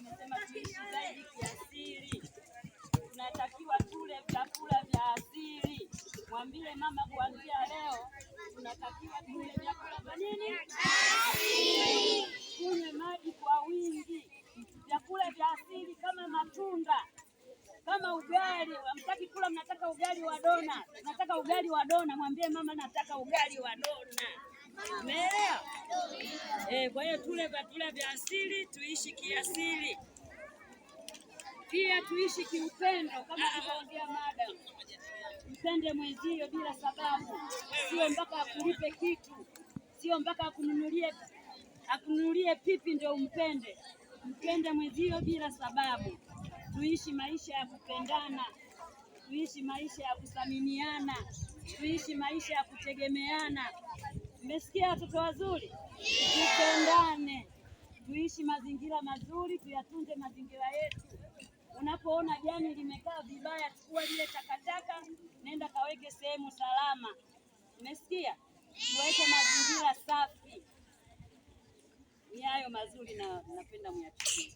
Amesema tuishi zaidi kiasili, tunatakiwa tule vyakula vya asili. Mwambie mama kuanzia leo tunatakiwa tule vyakula vya nini? Asili. Kunywe maji kwa wingi, vyakula vya asili kama matunda kama ugali. Hamtaki kula, mnataka ugali wa dona. Nataka ugali wa dona, mwambie mama nataka ugali wa dona. Umeelewa? Kwa hiyo tule vyakula vya asili, tuishi kiasili, pia tuishi kiupendo kama tulivyoongea madam. Mpende mwenzio bila sababu, sio mpaka akulipe kitu, sio mpaka akununulie pipi ndio umpende. Mpende mwenzio bila sababu. Tuishi maisha ya kupendana, tuishi maisha ya kuthaminiana, tuishi maisha ya kutegemeana. Mmesikia watoto wazuri? Tupendane, tuishi mazingira mazuri, tuyatunze mazingira yetu. Unapoona jani limekaa vibaya, chukua lile takataka, nenda kaweke sehemu salama. Mmesikia? Tuweke mazingira safi. Ni hayo mazuri na napenda muyachukue.